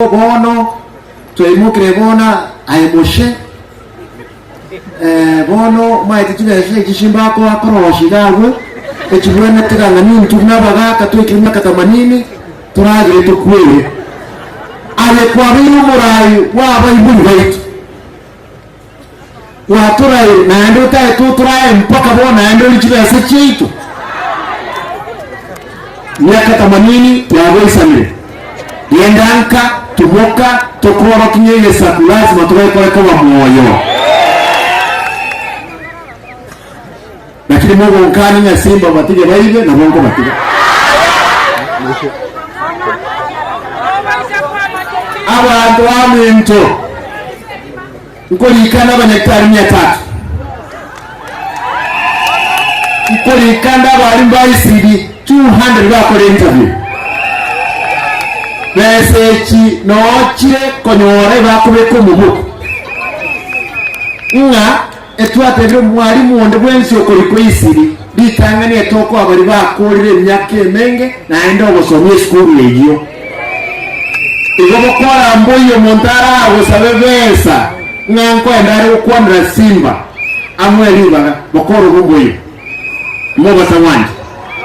Bono twaimokire bono aye Moshe, eh, bono omanyete chibesa echi chimbako akorosia iga agwo, echibwenerete iga ng'a nintwe buna abagaka twaikire emiaka themanini, toragere tokwere. Aye kwabeire omorai bw'abaibori baito, gwatoraire naende otaete otorae mpaka bono naende orie chibesa chiaito. Miaka themanini twagoisanire, genda nka, tumoka, tokoorokia ng'a egesaku lasima togekore koba moyo. Lakini mogonkania ng'a simba batige baibe, nabo nkobatiga. Abanto baminto, nkorikana abanyagitari mia tatu, nkorikana abarimu ba ECD 200 bakora interview. Besa echi nochire konyora ebakobeka omobuko ng'a Etwatebire omwalimu onde bwensi okorikwa Isiri, ritang'ani etokoa baria bakoorire emiaka emenge naende ogosomia esukuru eyio. Igo bokora mboiyo omonto aragosabe besa ng'a nkoenda are gokwanera Simba amoe ribaga, bokora obwo mboiyo. Mobasa gwancha.